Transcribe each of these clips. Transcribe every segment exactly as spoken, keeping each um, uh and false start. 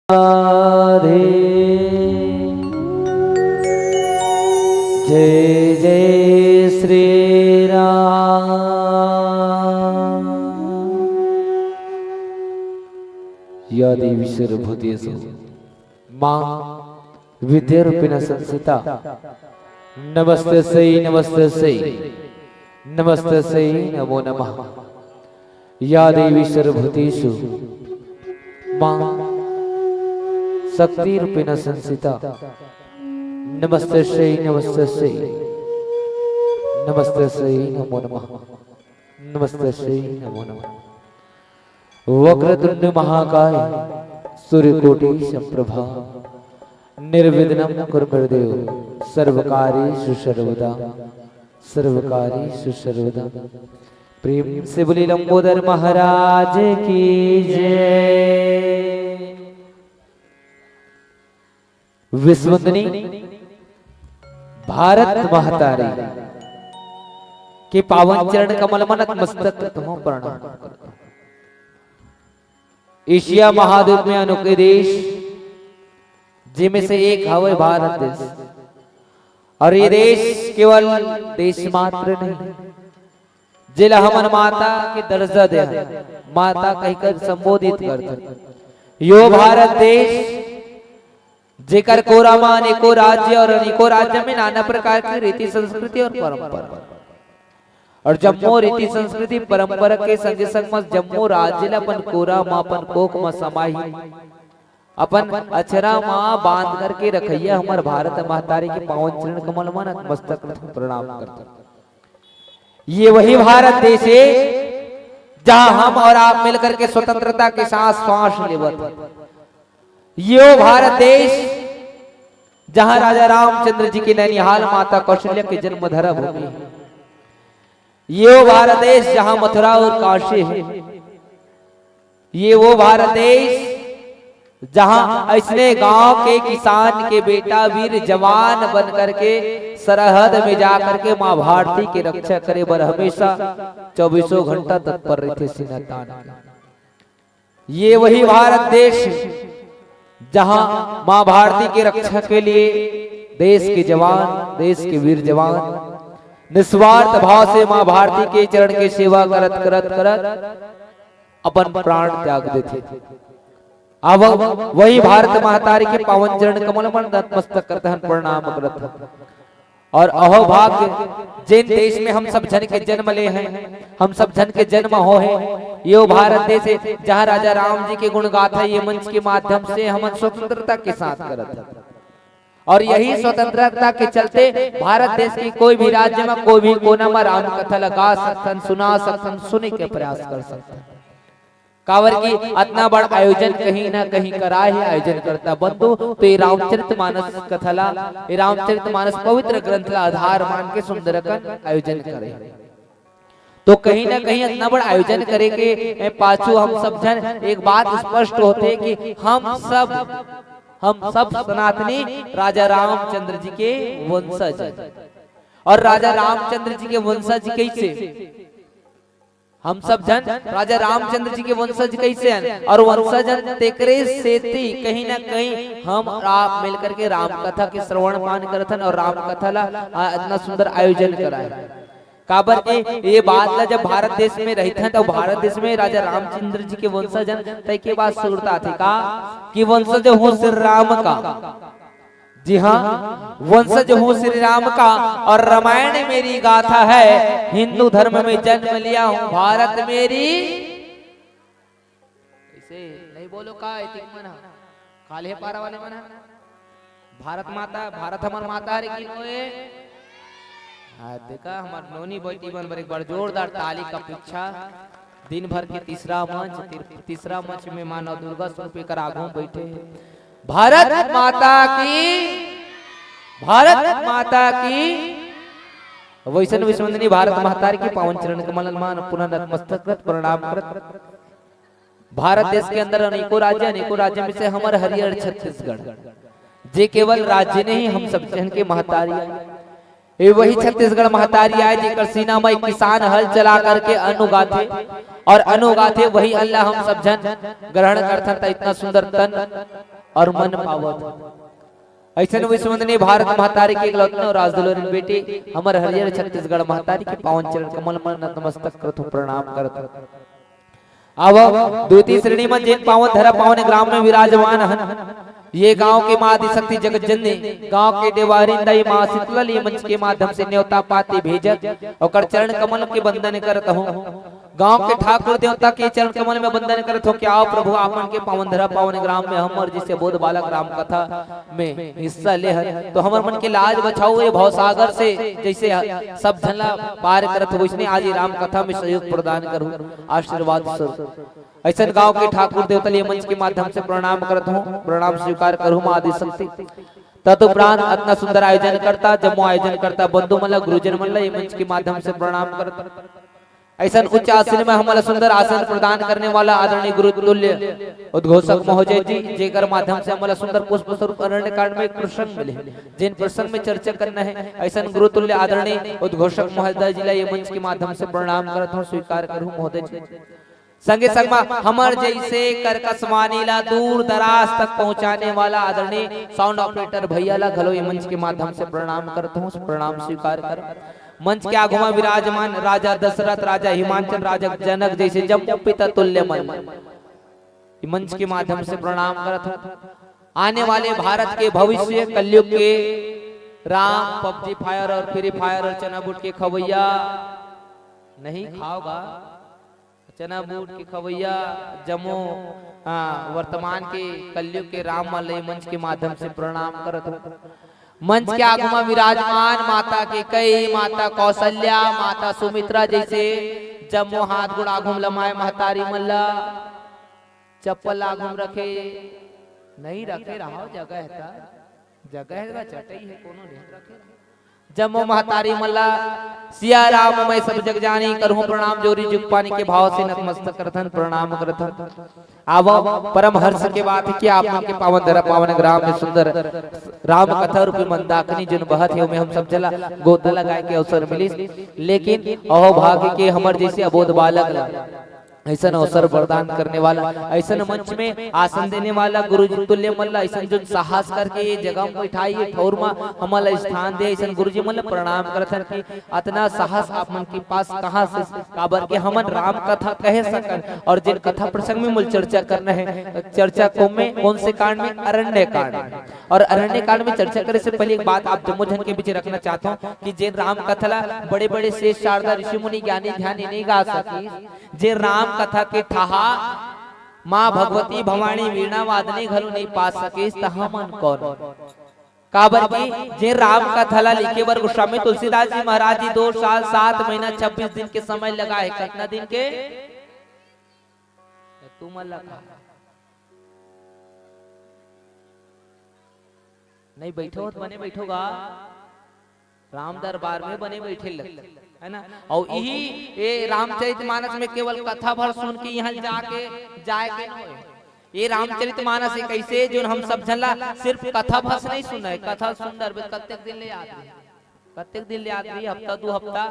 राधे। जय जय श्री राम। या देवी सर्वभूतेषु मां विद्यारूपेण संस्थिता। नमस्तस्यै नमस्तस्यै नमस्तस्यै नमो नमः। या देवी सर्वभूतेषु मां शक्तिरूपेण संस्थिता। नमस्तस्यै नमस्तस्यै नमस्तस्यै नमो नमः। नमस्तस्यै नमो नमः। वक्रतुंड महाकाय सूर्यकोटि संप्रभा। निर्विघ्नं कुरु मे देव सर्वकार्येषु सर्वदा। सर्वकार्येषु सर्वदा। प्रेम से बोलिए लंबोदर महाराज की जय। विश्ववंदिनी भारत महतारी के पावन चरण कमल म नतमस्तक तुम प्रणाम करत हंव। एशिया महाद्वीप में अनोखे देश, जेमे से एक हवे भारत देश। और ये देश केवल देश मात्र नहीं, जेला हमन माता के दर्जा दे हन, माता कहिकर संबोधित करथन। यो भारत देश, जेकर कोरा म अनेकों राज्य और अनेकों राज्य में नाना प्रकार की रीति संस्कृति और परंपरा, और जम्मो रीति संस्कृति परंपरा के संगे संग म जम्मो राज्य ल अपन कोरा म, अपन कोख म समाही, अपन अचरा म बांध करके रखइया हमर भारत महतारी के पावन चरण कमल म नतमस्तक प्रणाम करथन। ये वही भारत देश है, जहां हम और आप मिलकर के स्वतंत्रता के साथ श्वास लेवत हन। यो भारत देश, जहां राजा रामचंद्र जी के नैनिहाल माता कौशल्या के जन्म धरा भूमि है। यो भारत देश, जहां मथुरा और काशी है। ये वो भारत देश, जहां अइसने गांव के किसान के बेटा वीर जवान बन करके सरहद में जा करके मां भारती के रक्षा करे बर हमेशा चौबीसों घंटा तत्पर रहिथे सीना तान के। ये वही भारत देश, जहां मां भारती के रक्षा के लिए देश के जवान, देश के वीर जवान निस्वार्थ भाव से मां भारती के चरण के सेवा करत, करत, करत अपन प्राण त्याग देथे। अब वही भारत महतारी के पावन चरण कमल म नतमस्तक करत हन, प्रणाम करत हन। और अहो भाग्य, जेन देश में हम सब झन के जन्म ले हैं, हम सब झन के जन्म हो है, यो भारत देश है, जहाँ राजा राम जी के गुण गाथा ये मंच के माध्यम से हमन स्वतंत्रता के साथ करत हन। और यही स्वतंत्रता के चलते भारत देश के कोई भी राज्य में, कोई भी कोना में राम कथा लगा सकथन, सुना सकथन, सुने के प्रयास कर सकथन। काबर कि अतना बड़ आयोजन कहीं ना कहीं करा हे आयोजन करता बंधु, तो ये रामचरित मानस कथा ला, ये रामचरित मानस पवित्र ग्रंथ ला आधार मान के सुंदर अकन आयोजन करे। तो कहीं ना कहीं अतना बड़ आयोजन करे के पाछू हम सब झन एक बात स्पष्ट होथे कि हम सब, हम सब सनातनी राजा रामचंद्र जी के वंशज हैं। और राजा रामचंद्र जी के वंशज कैसे? हम सब झन राजा रामचंद्र जी के वंशज कैसे हैं? और वंशज हन तेकरे सेती कहीं ना कहीं हम आप मिलकर के राम कथा के श्रवण पान करथन और राम कथा ला, आ, इतना सुंदर आयोजन कराए। काबर के ये बात ला जब भारत देश में रहिथन, तो भारत देश में राजा रामचंद्र जी के वंशज हन, त एके बात सुरता आथे का कि वंशज हूँ श्री राम का। जी हाँ, वंशज हूँ श्री राम का और रामायण मेरी गाथा है। हिंदू धर्म में जन्म लिया हूँ भारत मेरी। ऐसे नहीं बोलो का, एतिक मन ह, काल्हे पारा वाले मन ह। भारत माता, भारत हमर माता हरे कि नोए? हाँ, देखा, हमर नोनी बेटी मन बर एक बार जोरदार ताली का पीछा। दिन भर के तीसरा मंच, ती-, तीसरा मंच में माँ नौ दुर्गा स्वरूप एकर आगू में बैठे हे। भारत माता की, भारत माता की। वैसन विश्ववंदिनी भारत महतारी के पावन चरण कमल मा पुनः नतमस्तक करत प्रणाम करत। भारत देश के अंदर अनेकों राज्य, अनेकों राज्य में से हमर हरियर छत्तीसगढ़, जे केवल राज्य नहीं, हम सब जन के महतारी आय। ये वही छत्तीसगढ़ महतारी आय, जेकर सीना में एक किसान हल चला करके अन्न उगाथे और अन्न उगाथे, वही अन्न ला हम सब जन ग्रहण करथन, त इतना सुंदर तन और मन पावत। अइसन विश्ववंदनीय भारत महतारी के इकलौतनो राजदुलारिन बेटी, हमर हरियर छत्तीसगढ़ महतारी के पावन चरण कमल म नतमस्तक करत हों, प्रणाम करत हों। अब द्वितीय श्रेणी म जेन पावन धरा पावन ग्राम में विराजमान हन, ये गांव के माँ आदिशक्ति जगत जननी, गांव के डेवारिन दाई माँ शीतला ल ये मंच के माध्यम से न्योता पाती भेजत, ओकर चरण कमल के वंदन करत हों। गांव के ठाकुर देवता के चरण कमल में वंदन करत हों कि आओ प्रभु, आप मन के पावन धरा पावन ग्राम में हमर जइसे अबोध बालक राम कथा में हिस्सा ले हन, तो हमर मन के लाज बचाओ, ये भवसागर से जइसे सब झन ला पार करत हों, वइसने आज ये राम कथा में सहयोग प्रदान करहू, आशीर्वाद स्वरूप। अइसन गांव के ठाकुर देवता ल ये मंच के माध्यम से प्रणाम करत हों, प्रणाम स्वीकार करहू माँ आदिशक्ति। तदुपरांत अतना सुंदर आयोजन करता, जम्मो आयोजन करता बंधु मन ला, गुरुजन मन ला ये मंच के माध्यम से प्रणाम करता। अइसन उच्च आसन में हमला सुंदर आसन प्रदान करने वाला आदरणीय गुरु तुल्य उद्घोषक महोदय जी, जेकर माध्यम से हमला सुंदर पुष्प स्वरूप अरण्य कांड में एक प्रसंग मिले, जेन प्रसंग में चर्चा करना हे, अइसन गुरु तुल्य आदरणीय उद्घोषक महोदय जी ला ये मंच के माध्यम से प्रणाम करत हों, स्वीकार करहू महोदय जी। संगे संग म हमर जइसे करकसवानी ला दूर दराज तक पहुंचाने वाला आदरणीय sound operator भैया ला घलो ये मंच के माध्यम से प्रणाम करत हों, प्रणाम स्वीकार कर। मंच के आगू म विराजमान राजा दशरथ, राजा हिमांचल, राजा जनक जइसे जम्मो पिता तुल्य मन, ये मंच के माध्यम से प्रणाम करत हों। आने वाले भारत के भविष्य, कलयुग के राम, PUBG Fire और Free Fire और चना बूट के खवैया नहीं खाओगा। चना बूट के खवैया जम्मो, हाँ, वर्तमान के कलयुग के राम वाले मंच के माध्यम से प्रणाम करत हों। मंच के आगू म विराजमान माता कैकेयी, माता कौशल्या, माता सुमित्रा जइसे जम्मो हाथ गोड़ आगू म लमाए महतारी मन ला, चप्पल आगू म रखे, नहीं रखे रहो, जगह हे त, जगह हे त चटई हे, कोनो नहीं रखे। जम्मो महतारी मन ला सिया राम मैं सब जग जानी, करहूं प्रणाम जोरी जुग पानी के भाव से नतमस्तक करथन, प्रणाम करथन। आवो, परम हर्ष के बात हे कि आप मन के पावन धरा पावन ग्राम में सुंदर राम कथा रूपी मंदाकिनी जोन बहत हे, ओमे हम सब झन ला गोता लगाए के अवसर मिलिस। लेकिन अहो भाग्य के हमर जइसे अबोध बालक ला अइसन अवसर प्रदान करने वाला, अइसन मंच में आसन देने वाला गुरु जी तुल्य मन ला, अइसन जोन साहस करके ये जगह म बैठाए, ये ठौर म हमन ला स्थान दे, अइसन गुरु जी मन ला प्रणाम करथन कि अतना साहस आप मन के पास कहाँ से, काबर के हमन राम कथा कहे सकन। और जेन कथा प्रसंग में मोला चर्चा करना हे, चर्चा को में कौन से कांड में? अरण्य कांड में। और अरण्य कांड में चर्चा करे से पहले एक बात आप जम्मो झन के बीच रखना चाहत हों कि जेन राम कथा ला बड़े-बड़े श्रेष्ठ शारदा ऋषि मुनि ज्ञानी ध्यानी नहीं गा सकिस, जे राम कथा के ठहा माँ भगवती भवानी वीणा वादनी घलो नहीं पा सकिस, त हमन कौन? काबर कि जे राम कथा ला लिखे बर गोस्वामी तुलसीदास जी महाराज जी दो साल सात महीना छब्बीस दिन के समय लगा हे। कतना दिन के? तुमन ला कहा नहीं बैठो हो त बने बैठो गा, राम दरबार में बने बैठे लगथे, है ना? अउ इही ये रामचरित मानस में केवल कथा भर सुन के यहाँ जाके, जाए के नहीं होय। ये रामचरित मानस एक अइसे जोन हम सब झन ला सिर्फ कथा भर नहीं सुनना हे, कथा सुन डरबे त कतेक दिन ले याद रही, कतेक दिन ले याद रही, हफ्ता दू हफ्ता,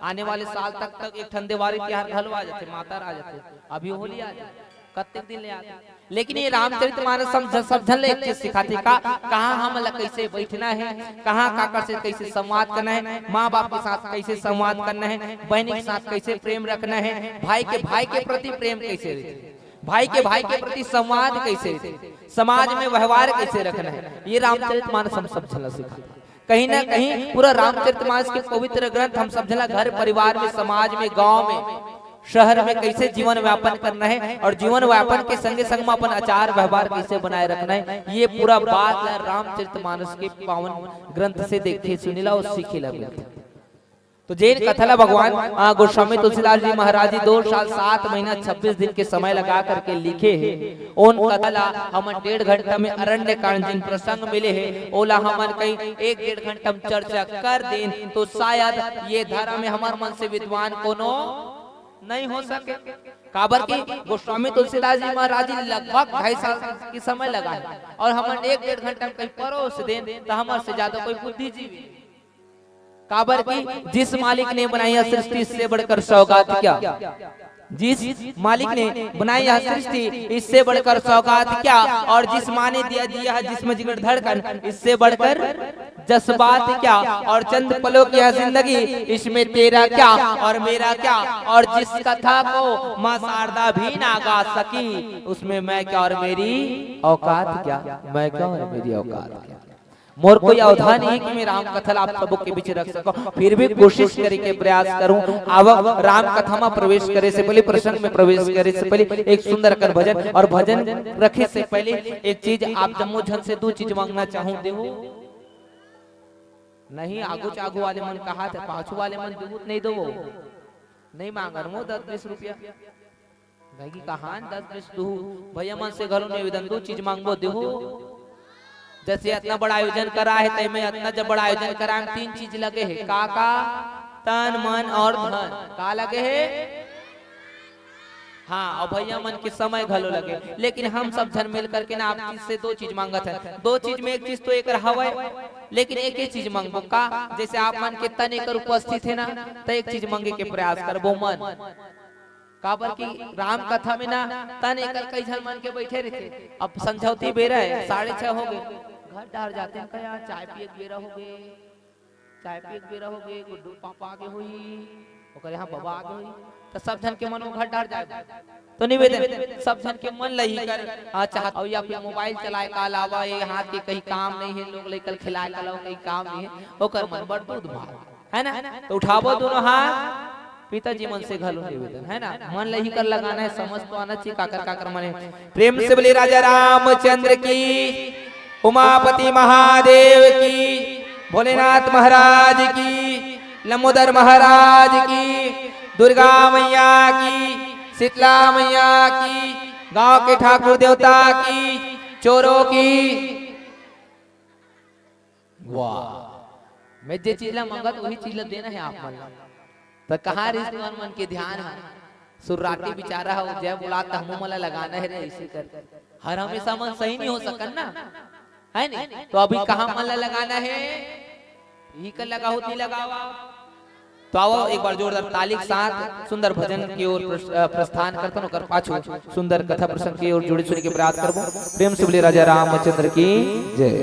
आने वाले साल तक, तक एक ठन देवारी तिहार घलो आ जाथे, मातर आ जाथे, अभी होली आ जाथे, कतेक दिन ले याद रही। लेकिन ये रामचरित मानस हम झ-, सब झन ले एक चीज सिखाथे का, कहाँ हमन ला कैसे बैठना हे, कहाँ काकर से कैसे संवाद करना हे, माँ बाप के साथ कैसे संवाद करना हे, बहिनी के साथ कैसे प्रेम रखना हे, भाई के भाई के प्रति प्रेम कैसे रहे, भाई के भाई के प्रति संवाद कैसे रहे, समाज में व्यवहार कैसे रखना हे, ये रामचरित मानस हम सब झन ला सिखाथे। कहीं ना कहीं पूरा रामचरित मानस के पवित्र ग्रंथ हम सब झन ला घर परिवार में, समाज में, गांव में, शहर में कैसे जीवन व्यापन करना हे और जीवन व्यापन के संगे संग में अपन आचार व्यवहार कैसे बनाए रखना हे, ये पूरा बात ला रामचरित मानस के पावन ग्रंथ से देखे सुने ला और सीखे ला मिलथे। तो जेन कथा ला भगवान, आ, गोस्वामी तुलसीदास जी महाराज जी दो साल सात महीना छब्बीस दिन के समय लगा करके लिखे हे, ओन कथा ला हमन डेढ़ घंटा में अरण्य कांड जिन प्रसंग मिले हे, ओला हमन कहीं एक डेढ़ घंटा में चर्चा कर दिन, तो शायद ये धरा में हमर मन से विद्वान कोनो नहीं हो सके। काबर कि गोस्वामी तुलसीदास जी महाराज जी लगभग ढाई साल के समय लगा हे और हमन एक डेढ़ घंटा में कहीं परोस देन, तो हमर से ज्यादा कोई बुद्धिजीवी। काबर कि जिस मालिक ने बनाई है सृष्टि, इससे बढ़कर सौगात क्या? जिस मालिक ने बनाई यह सृष्टि, इससे बढ़कर सौगात क्या? और जिस माँ ने दिया, दिया है जिस्म जिगर धड़कन, इससे बढ़कर जज्बात क्या? और चंद पलों की यह जिंदगी, इसमें तेरा क्या और मेरा क्या? और जिस कथा को माँ शारदा भी ना गा सकी, उसमें मैं क्या और मेरी औकात क्या? मैं क्या और मेरी औकात क्या? मोर कोई अवधा नहीं है कि मैं राम कथा ला आप सबो के बीच रख सकूं, फिर भी कोशिश करे के प्रयास करूं। आवक राम कथा में प्रवेश करे से पहले, प्रसंग में प्रवेश करे से पहले एक सुंदर अकन भजन, और भजन रखे से पहले एक चीज, आप जम्मो झन से दू चीज मांगना चाहूं, देहू? नहीं, आगू चागू वाले मन कहा थे, पाछू वाले मन देहू त नहीं देवो? नहीं मांगन वो दस बीस रुपया। भाई की कहान दस बीस दू, भैया मन से घलो निवेदन, दू चीज मांगबो, देहू? जैसे इतना बड़ा आयोजन करा है, तय में इतना जब बड़ा आयोजन करा है, तीन चीज लगे है। का का? तन, मन और धन। का लगे है? हाँ, और भैया मन के समय घलो लगे। लेकिन हम सब झन मिल करके ना आप चीज से दो चीज मांगत है। दो चीज में एक चीज तो एक हवय, लेकिन एक ही चीज मांगबो। का? जैसे आप मन के तन एकर उपस्थित है ना, तो एक चीज मांगे के प्रयास करबो, मन। काबर कि राम कथा में ना तन एकर कई झन मन के बैठे रहिथे। अब संझौती बेरा है, साढ़े छह हो गए, घर डहर जाते हैं, कहा, "चाय पिए के बेरा हो गए, चाय पिए के बेरा हो गए, गुड्डू पापा आगे होई, ओकर यहाँ बाबा आगे होई।" तो सब झन के मन वो घर डहर जाए। तो निवेदन, सब झन के मन लही कर, आ, चाहत, और या फिर मोबाइल चलाए का अलावा ये हाथ के कहीं काम नहीं है, लोग लेकर खिलाए का अलावा कहीं काम नहीं है, ओकर मन बर दूध भात। है ना? तो उठाबो दोनों हाथ, पिताजी मन से घलो निवेदन, है ना? मन लही कर लगाना है, समझ तो आना चाहिए काकर काकर मन है। प्रेम से बोलिए राजा रामचंद्र की, उमापति महादेव की, भोलेनाथ महाराज की, लंबोदर महाराज की, दुर्गा मैया की, शीतला मैया की, गांव के ठाकुर देवता की, चोरों की। वाह, मैं जे चीज ला मंगत, वही चीज ला देना है आप मन ला। त कहाँ रिस तुमन मन के ध्यान है? सुर्राटी बिचारा हो, जय बोला त हमू मन ला लगाना है रे, ऐसे कर। हर हमेशा मन सही नहीं हो सकन ना, है नहीं? तो अभी कहाँ मन ला लगाना है? यही कर लगा होती लगावा। तो आओ एक बार जोरदार ताली के साथ सुंदर भजन की ओर प्रस-, अ, प्रस्थान करतन, ओकर पाछू सुंदर कथा प्रसंग की ओर जोड़ी सुनी के प्रयास करबो। प्रेम से बोलिए राजा रामचंद्र की जय।